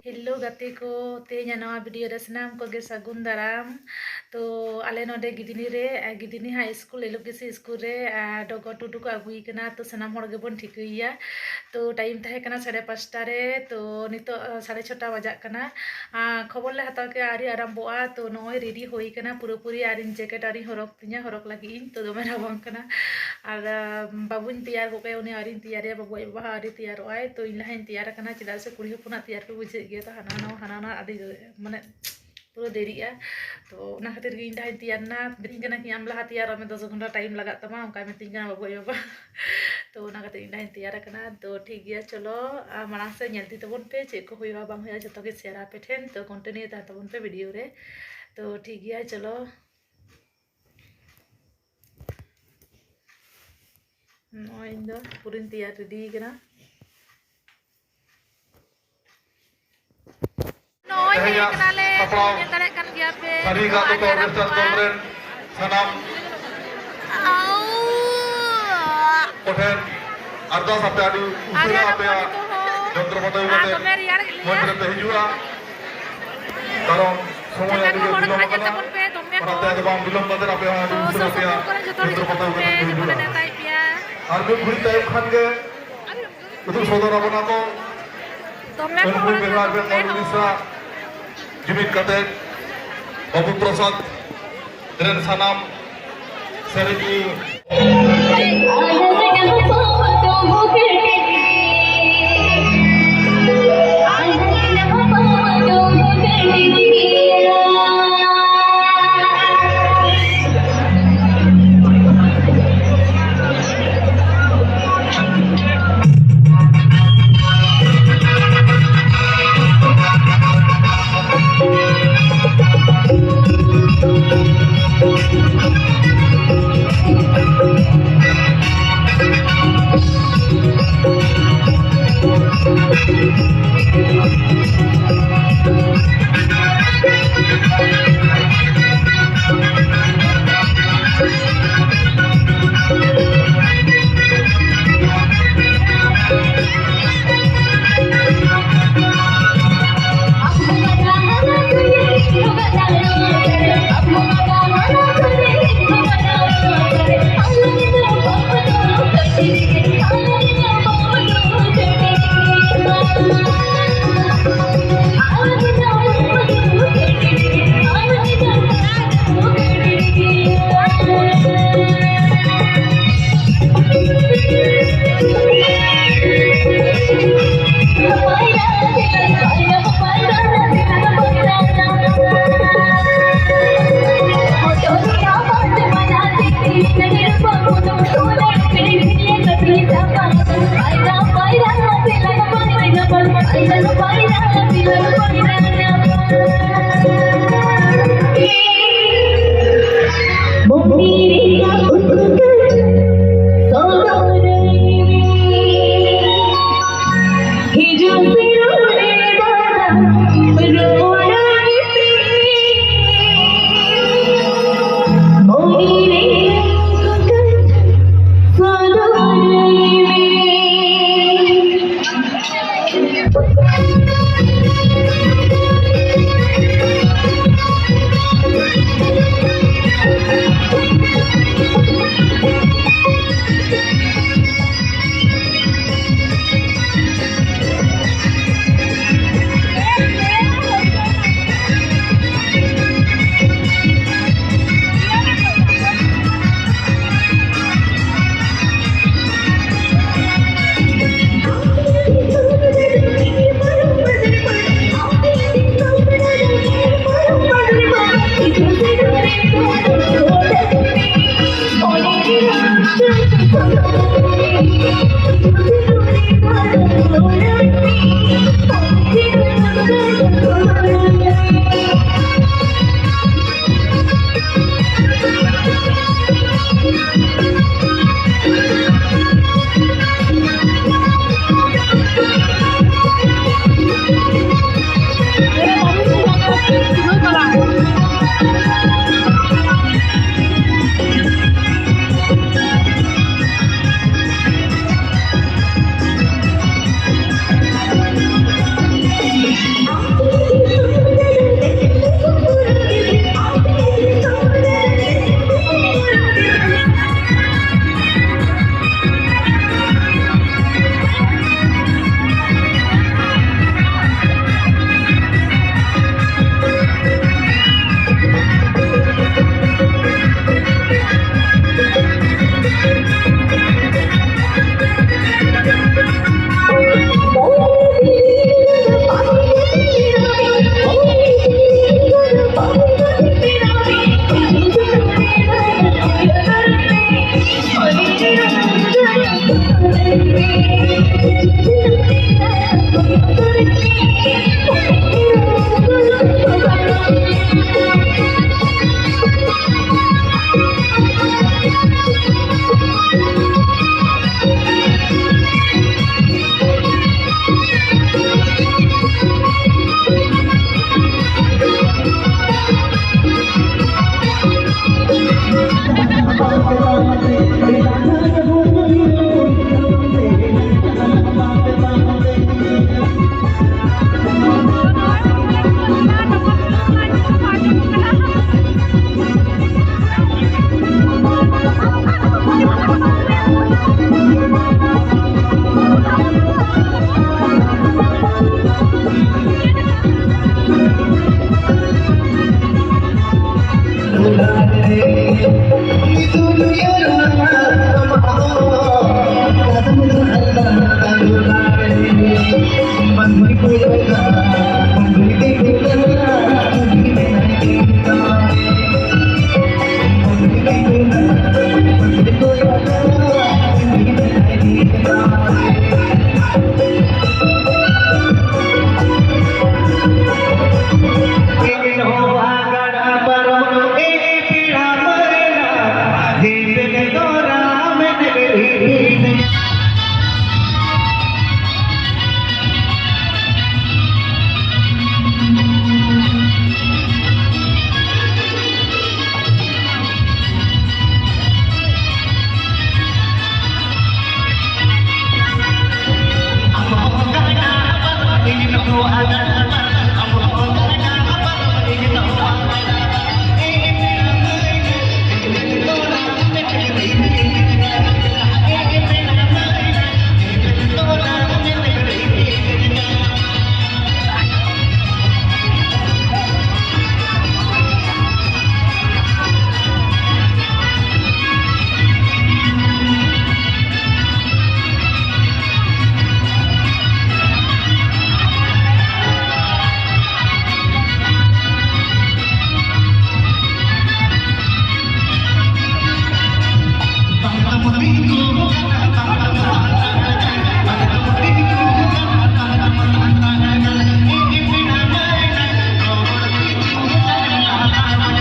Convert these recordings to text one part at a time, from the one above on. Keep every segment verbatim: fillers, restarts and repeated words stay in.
Hello ᱜᱟᱛᱮ ᱠᱚ, ᱛᱮᱦᱮᱧᱟᱜ ᱱᱟᱣᱟ ᱵᱷᱤᱰᱤᱭᱳ ᱨᱮ ᱥᱟᱱᱟᱢ ᱠᱚᱜᱮ ᱥᱟᱹᱜᱩᱱ ᱫᱟᱨᱟᱢ᱾ ᱛᱚ ᱟᱞᱮ ᱱᱚᱰᱮ ᱜᱤᱫᱷᱱᱤ ᱨᱮ, ᱟᱨ ᱜᱤᱫᱷᱱᱤ high school, L P C school ᱨᱮ, ᱟᱨ ᱰᱚᱜᱚᱨ ᱴᱩᱰᱩ ᱠᱚ ᱟᱹᱜᱩᱭᱮ ᱠᱟᱱᱟ᱾ ᱛᱚ ᱥᱟᱱᱟᱢ ᱦᱚᱲ ᱜᱮᱵᱚᱱ ᱴᱷᱤᱠᱟᱹᱭᱮᱭᱟ᱾ ᱛᱚ ᱴᱟᱭᱤᱢ ᱛᱟᱦᱮᱸ ᱠᱟᱱᱟ ᱥᱟᱲᱮ ᱯᱟᱸᱪᱴᱟ ᱨᱮ, ᱛᱚ ᱱᱤᱛᱚᱜ, ᱟᱸ, ᱥᱟᱲᱮ ᱪᱷᱚᱴᱟ ᱵᱟᱡᱟᱜ ᱠᱟᱱᱟ᱾ ᱟᱸ, ᱠᱷᱚᱵᱚᱨ ᱞᱮ ᱦᱟᱛᱟᱣ ᱠᱮᱜᱼᱟ, ᱟᱹᱣᱨᱤ ᱟᱨᱟᱢᱵᱚᱜᱼᱟ᱾ ᱛᱚ ᱱᱚᱜᱼᱚᱭ ᱨᱮᱰᱤ ᱦᱩᱭ ᱠᱟᱱᱟ ᱯᱩᱨᱟᱹᱯᱩᱨᱤ, ᱟᱨ ᱤᱧ ᱡᱮᱠᱮᱴ ᱟᱹᱣᱨᱤᱧ ᱦᱚᱨᱚᱜ ᱛᱤᱧᱟ, ᱦᱚᱨᱚᱜ ᱞᱟᱹᱜᱤᱫ ᱤᱧ᱾ ᱛᱚ ᱫᱚᱢᱮ ᱨᱟᱵᱟᱝ ᱠᱟᱱᱟ᱾ ᱟᱨ, ᱟᱸ, ᱵᱟᱹᱵᱩᱧ ᱛᱮᱭᱟᱨ ᱜᱚᱫ ᱠᱟᱭᱟ, ᱩᱱᱤ ᱟᱹᱣᱨᱤᱧ ᱛᱮᱭᱟᱨᱮᱭᱟ, ᱵᱟᱹᱵᱩ ᱟᱡ ᱵᱟᱵᱟ ᱦᱚᱸ ᱟᱹᱣᱨᱤ ᱛᱮᱭᱟᱨᱚᱜᱼᱟᱭ᱾ ᱛᱚ ᱤᱧ ᱞᱟᱦᱟᱧ ᱛᱮᱭᱟᱨ ᱟᱠᱟᱱᱟ, ᱪᱮᱫᱟᱜ ᱥᱮ ᱠᱩᱲᱤ ᱦᱚᱯᱚᱱᱟᱜ ᱛᱮᱭᱟᱨ ᱯᱮ ᱵᱩᱡᱷᱟᱹᱣᱮᱫ ᱜᱮᱭᱟ, ᱛᱚ ᱦᱟᱱᱟ ᱱᱟᱣᱟ, ᱦᱟᱱᱟ ᱱᱟᱣᱟ ᱟᱹᱰᱤ, ᱢᱟᱱᱮ, ᱯᱩᱨᱟᱹ ᱫᱮᱨᱤᱜᱼᱟ᱾ ᱛᱚ ᱚᱱᱟ ᱠᱷᱟᱹᱛᱤᱨ ᱜᱮ ᱤᱧ ᱞᱟᱦᱟᱧ ᱛᱮᱭᱟᱨ ᱮᱱᱟ᱾ ᱢᱤᱛᱟᱹᱧ ᱠᱟᱱᱟ ᱠᱤ, "ᱟᱢ ᱞᱟᱦᱟ ᱛᱮᱭᱟᱨᱚᱜ ᱢᱮ, ᱫᱚᱥ ᱜᱷᱚᱱᱴᱟ ᱴᱟᱭᱤᱢ ᱞᱟᱜᱟᱜ ᱛᱟᱢᱟ", ᱚᱱᱠᱟᱭ ᱢᱤᱛᱟᱹᱧ ᱠᱟᱱᱟ ᱵᱟᱹᱵᱩ ᱟᱡ ᱵᱟᱵᱟ᱾ ᱛᱚ ᱚᱱᱟ ᱠᱷᱟᱹᱛᱤᱨ ᱤᱧ ᱞᱟᱦᱟᱧ ᱛᱮᱭᱟᱨ ᱟᱠᱟᱱᱟ᱾ ᱛᱚ ᱴᱷᱤᱠ ᱜᱮᱭᱟ, ᱪᱚᱞᱚ, ᱟᱨ ᱢᱟᱲᱟᱝ ᱥᱮᱫ ᱧᱮᱞ ᱤᱫᱤ ᱛᱟᱵᱚᱱ ᱯᱮ, ᱪᱮᱫ ᱠᱚ ᱦᱩᱭᱩᱜᱼᱟ ᱵᱟᱝ ᱦᱩᱭᱩᱜᱼᱟ, ᱡᱚᱛᱚ ᱜᱮ ᱥᱮᱭᱟᱨ ᱟᱯᱮ ᱴᱷᱮᱱ᱾ ᱛᱚ ᱠᱚᱱᱴᱤᱱᱤᱭᱩ ᱛᱟᱦᱮᱱ ᱛᱟᱵᱚᱱ ᱯᱮ ᱵᱷᱤᱰᱤᱭᱳ ᱨᱮ᱾ ᱛᱚ ᱴᱷᱤᱠ ᱜᱮᱭᱟ, ᱪᱚᱞᱚ᱾ ᱱᱚᱜᱼᱚᱭ ᱤᱧ ᱫᱚ ᱯᱩᱨᱟᱹᱧ ᱛᱮᱭᱟᱨ ᱨᱮᱰᱤ ᱠᱟᱱᱟ᱾ ᱱᱚᱜᱼᱚᱭ ᱦᱮᱡ ᱛᱮᱦᱮᱧᱟᱜ ᱠᱟᱱᱟᱞᱮ, ᱥᱟᱯᱲᱟᱣ ᱧᱮᱞ ᱫᱟᱲᱮᱭᱟᱜ ᱠᱟᱱ ᱜᱮᱭᱟ ᱯᱮ, ᱥᱟᱹᱨᱤ ᱱᱤᱛᱚᱜ ᱜᱟᱛᱮ ᱟᱹᱣᱨᱤ ᱠᱚ ᱚᱨᱠᱮᱥᱴᱨᱟ ᱟᱨᱟᱢᱵᱷᱚᱜᱼᱟ᱾ ᱫᱚᱞ ᱨᱮᱱ ᱥᱟᱱᱟᱢ ᱟᱣ᱾ ᱠᱚᱴᱷᱮᱱ ᱟᱨᱫᱟᱥ ᱟᱯᱮ ᱟᱹᱰᱤ ᱟᱨ ᱩᱥᱟᱹᱨᱟ ᱨᱮᱭᱟᱲ ᱟᱯᱮᱭᱟᱜ ᱠᱟᱱᱟ ᱱᱤᱛᱚᱜ ᱦᱚᱸ᱾ ᱡᱚᱱᱛᱨᱚ ᱯᱟᱛᱤ ᱟᱨ ᱠᱟᱛᱮ ᱫᱚᱢᱮ ᱨᱮᱭᱟᱲ ᱜᱮ ᱢᱚᱧᱪ ᱞᱟᱹᱭᱟ᱾ ᱨᱮᱯᱮ ᱦᱤᱡᱩᱜᱼᱟ᱾ ᱠᱟᱨᱚᱱ ᱥᱚᱢᱚᱭ ᱡᱟᱸᱜᱟ ᱟᱹᱰᱤ ᱠᱚ ᱜᱮ ᱦᱚᱲ ᱵᱤᱞᱚᱢ ᱠᱟᱱᱟ, ᱧᱮᱞ ᱟᱠᱟᱱᱟ᱾ ᱛᱟᱵᱚᱱ ᱯᱮ, ᱫᱚᱢᱮ ᱚᱱᱟᱛᱮ ᱦᱚᱲ᱾ ᱟᱫᱚ ᱵᱟᱝ ᱵᱤᱞᱚᱢ ᱠᱟᱛᱮ ᱟᱯᱮ ᱦᱚᱸ ᱟᱹᱰᱤ ᱛᱚ ᱩᱥᱟᱹᱨᱟ ᱥᱩᱨ ᱥᱩᱯᱩᱨ ᱟᱯᱮᱭᱟᱜ ᱠᱚᱨᱮ ᱡᱚᱛᱚ ᱦᱚᱲ ᱡᱚᱱᱛᱨᱚ ᱦᱤᱡᱩᱜ ᱯᱟᱛᱤ ᱛᱟᱵᱚᱱ ᱠᱟᱛᱮ ᱯᱮ, ᱯᱮ ᱡᱚᱛᱚ ᱦᱤᱡᱩᱜᱼᱟ᱾ ᱞᱮ ᱱᱮᱣᱛᱟᱭᱮᱫ ᱯᱮᱭᱟ᱾ ᱟᱨ ᱢᱤᱫ ᱜᱷᱩᱲᱤ ᱛᱟᱭᱚᱢ ᱠᱷᱟᱱ ᱜᱮ ᱫᱚᱢᱮ ᱩᱫᱩᱜ ᱥᱚᱫᱚᱨ ᱟᱵᱚᱱᱟ ᱠᱚ᱾ ᱦᱚᱲ ᱧᱮᱞ ᱛᱟᱵᱚᱱ ᱯᱮ, ᱦᱚᱸ᱾ ᱵᱮᱸᱜᱟᱲ ᱵᱮᱸᱜᱟᱲ ᱩᱲᱤᱥᱥᱟ ᱡᱩᱢᱤᱫ ᱠᱟᱛᱮ ᱵᱟᱵᱩ ᱯᱨᱚᱥᱟᱫᱽ ᱨᱮᱱ ᱥᱟᱱᱟᱢ ᱥᱮᱨᱮᱧᱤᱭᱟᱹ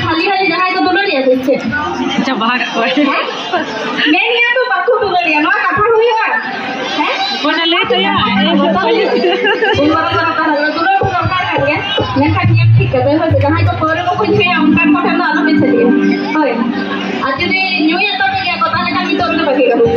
ᱠᱷᱟᱹᱞᱤ ᱠᱷᱟᱹᱞᱤ ᱡᱟᱦᱟᱸᱭ ᱠᱚ ᱫᱩᱞᱟᱹᱲᱤᱭᱟ ᱥᱮ ᱪᱮᱫ? ᱪᱟᱵᱟ ᱠᱟᱜ ᱠᱚᱣᱟᱭ᱾ ᱦᱮᱸ? ᱢᱮᱱ ᱜᱮᱭᱟ ᱛᱚ ᱵᱟᱠᱚ ᱫᱩᱞᱟᱹᱲᱤᱭᱟ, ᱱᱚᱣᱟ ᱠᱟᱛᱷᱟ ᱦᱩᱭᱩᱜᱼᱟ? ᱦᱮᱸ? ᱚᱱᱟ ᱞᱟᱹᱭ ᱛᱟᱭᱟ᱾ ᱩᱱ ᱢᱟᱨᱟᱝ ᱢᱟᱨᱟᱝ ᱠᱟᱛᱷᱟ ᱫᱚ ᱫᱩᱞᱟᱹᱲ ᱫᱚ ᱫᱚᱨᱠᱟᱨ ᱠᱟᱱ ᱜᱮᱭᱟ, ᱢᱮᱱᱠᱷᱟᱱ ᱧᱮᱞ ᱴᱷᱤᱠ ᱠᱟᱛᱮ ᱦᱳᱭ ᱥᱮ, ᱡᱟᱦᱟᱸᱭ ᱠᱚ ᱯᱟᱹᱣᱨᱟᱹ ᱠᱚᱠᱚ ᱧᱩᱭᱟ ᱚᱱᱠᱟᱱ ᱠᱚ ᱴᱷᱮᱱ ᱫᱚ ᱟᱞᱚ ᱯᱮ ᱪᱟᱹᱞᱩᱭᱟ᱾ ᱦᱳᱭ, ᱟᱨ ᱡᱩᱫᱤ ᱧᱩᱭᱮᱫ ᱛᱟᱯᱮ ᱜᱮᱭᱟ ᱠᱚ ᱛᱟᱦᱚᱞᱮ ᱠᱷᱟᱱ ᱱᱤᱛᱚᱜ ᱨᱮᱜᱮ ᱵᱟᱹᱜᱤ ᱠᱟᱜ ᱯᱮ᱾